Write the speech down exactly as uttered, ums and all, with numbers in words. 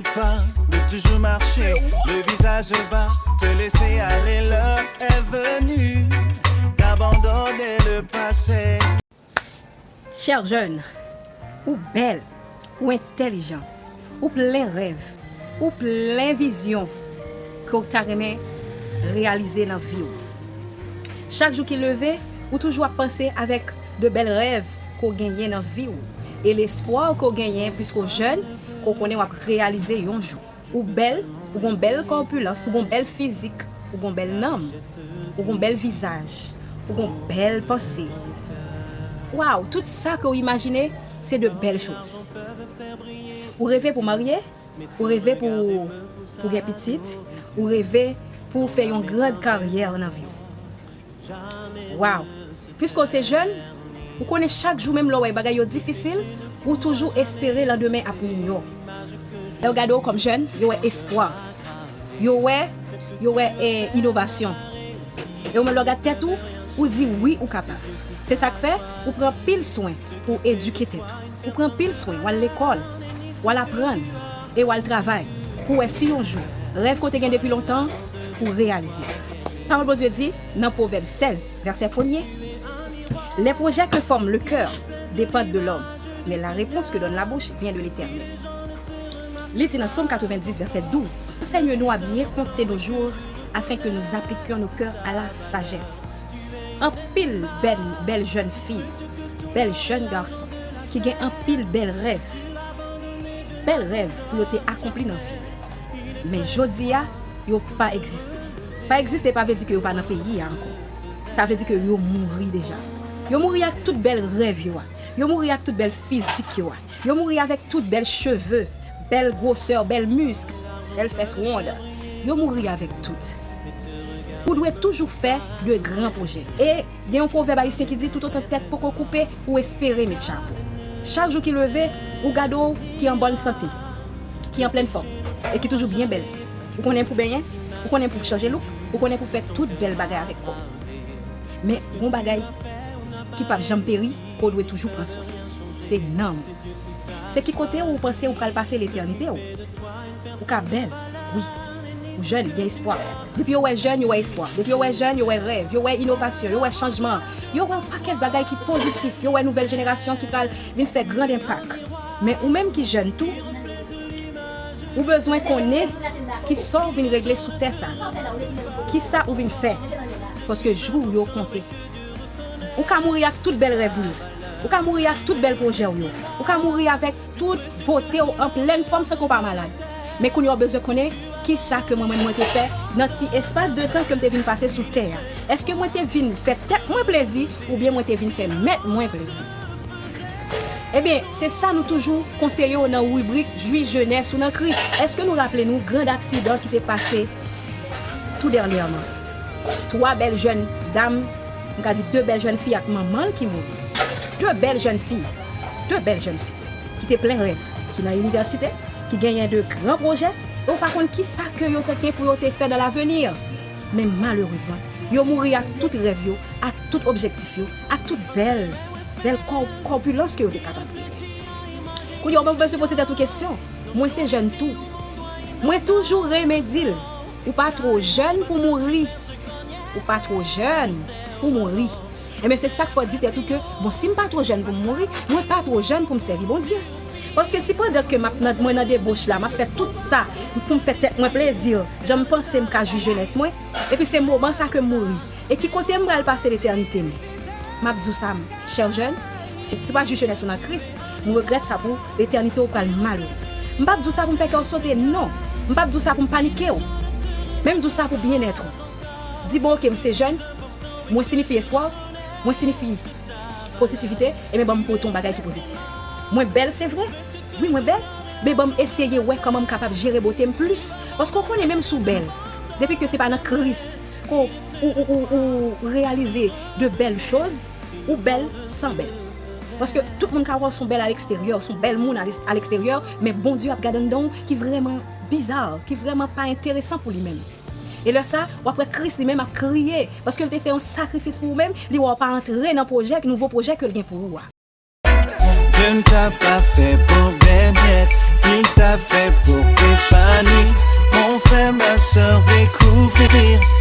Pas de toujours marcher, le visage bas, te laisser aller, l'heure est venue d'abandonner le passé. Chè jèn, ou bèl, ou entèlijan, ou plen rèv, ou plen vizyon ke w ta renmen reyalize nan vi w. Chak jou ki leve, ou toujou ap panse avèk de bèl rèv ke w genyen nan vi w e lespwa ke w genyen piske w jèn, ke w konnen w ap reyalize yon jou. Ou bèl, ou gon bèl kòpilans, ou gon bèl fizik, ou gon bèl nanm, ou gon bèl vizaj, ou gon bèl panse. Waw, tout sa ke w imajine, se de bèl choz. Ou reve pou w marye, ou reve pou pou gen pitit, ou reve pou w fè yon gran karyè nan vi w. Waw! Piske w se jèn, ou konnen chak jou menm lè w wè bagay yo difisil, ou toujou espere landemen ap miyò. Lè yo gade w kòm jèn, yo wè espwa. Yo wè, yo wè eh, inovasyon. E ou menm lè w gade tèt ou, ou di wi ou kapab. Se sa k fè ou pran pil swen pou w edike tèt ou. Ou pran pil swen, w al lekòl, w al aprann e w al travay pou w wè si yon jou rèv ke w te gen depi lontan pou w reyalize. Pawòl Bondye di nan Pwovèb sèz, vèsè premye, Les projets que forme le cœur dépendent de l'homme, mais la réponse que donne la bouche vient de l'Éternel. Li di nan Sòm katrevendis, vèsè douz, Enseigne-nous à bien compter nos jours, afin que nous appliquions nos cœurs à la sagesse. Anpil bèl, bèl jèn fi, bèl jèn gason ki gen anpil bèl rèv. Bèl rèv pou yo te akonpli nan vi yo. Men jodi a, yo pa egziste. Pa egziste pa vle di ke yo pa nan peyi a ankò. Sa vle di ke yo mouri deja. Yo mouri ak tout bèl rèv yo a. Yo mouri ak tout bèl fizik yo a. Yo mouri avèk tout bèl cheve, bèl gwosè, bèl misk, bèl fès wonn. Yo mouri avèk tout. Ou dwe toujou fè de gran pwojè. E gen yon pwovèb ayisyen ki di, toutotan tèt poko koupe, ou espere met chapo. Chak jou ki leve, ou gade w ki an bòn sante, ki an plèn fòm, e ki toujou byen bèl. Ou konnen pou benyen, ou konnen pou chanje look, ou konnen pou fè tout bèl bagay avèk kò w. Men, gon bagay ki p ap janm peri, ke w dwe toujou pran swen. Se nanm ou. Se ki kote ou panse ou pral pase letènite w. Ou ka bèl, wi. Ou jèn, gen espwa. Depi yo wè jèn, yo wè espwa. Depi yo wè jèn, yo wè rèv, yo wè inovasyon, yo wè chanjman. Yo wè yon pakèt bagay ki pozitif, yo wè nouvèl jenerasyon ki pral vin fè grand enpak. Men ou menm ki jèn tou, ou bezwen konnen ki sa w vin regle sou tè sa. Ki sa ou vin fè. Paske jou w yo konte. Ou ka mouri ak tout bèl rèv ou yo. Ou ka mouri ak tout bèl pwojè w yo. Ou ka mouri avèk tout bote w an plèn fòm san ke w pa malad. Men kounye a w bezwen konnen ki sa ke mwen menm mwen te fè nan ti espas de tan ke m te vin pase sou tè a. Èske mwen te vin fè tèt mwen plezi oubyen mwen te vin fè mèt mwen plezi? Ebyen, se sa nou toujou konseye w nan ribrik Jwi jenès ou nan Kris. Èske nou raple nou grand aksidan ki te pase tou dènyèman? Twa bèl jèn dam, m ka di de bèl jèn fi ak manman l ki mouri. De bèl jèn fi, de bèl jèn fi ki te plen rèv, ki nan inivèsite, ki genyen de gran pwojè, e w pa konn ki sa ke yo te gen pou yo te fè nan laveni. Men malerezman, yo mouri ak tout rèv yo, ak tout objektif yo, ak tout bèl, bèl kò-, kòpilans ke yo te kapab genyen. Kounye a, ou bezwen poze tèt ou kesyon. Mwen se jèn tou. Mwen toujou renmen di l, ou pa twò jèn pou mouri. Ou pa twò jèn pou mouri. Ebyen, se sa k fè w di tèt ou ke, bon, si m pa twò jèn pou m mouri, mwen pa twò jèn pou m sèvi Bondye. Paske si pandan ke m ap nan, mwen nan deboch la, m ap fè tout sa pou m fè tèt mwen plezi, jan m panse m ka jwi jenès mwen, epi se moman sa ke m mouri, e ki kote m pral pase letènite m? M ap di w sa, m, chè jèn, si, si w pa jwi jenès ou nan Kris, m regrèt sa pou ou, letènite w pral malerèz. M p ap di w sa pou m fè kè w sote, non. M p ap di w sa pou m panike w. Men m di w sa pou byennèt ou. Di, bon, oke, m se jèn, mwen siyifi espwa, mwen siyifi pozitivite, ebyen, ban m pote yon bagay ki pozitif. Mwen bèl, se vre. Wi, mwen bèl. Men ban m eseye wè kòman m kapab jere bote m plis. Paske w konnen, menm si w bèl, depi ke se pa nan Kris ke w, ou, ou, ou, ou reyalize de bèl choz, ou bèl san bèl. Paske tout moun ka wè w se yon bèl a leksteryè, w se yon bèl moun a les-, a leksteryè, men Bondye ap gade anndan w ki vrèman biza, ki vrèman pa enteresan pou li menm. E lè sa, w ap wè Kris li menm ap kriye, paske l te fè yon sakrifis pou ou menm, li wè w pa antre nan pwojè, nouvo pwojè ke l gen pou ou a. Dieu ne t'a pas fait pour des miettes, il t'a fait pour que Kouvri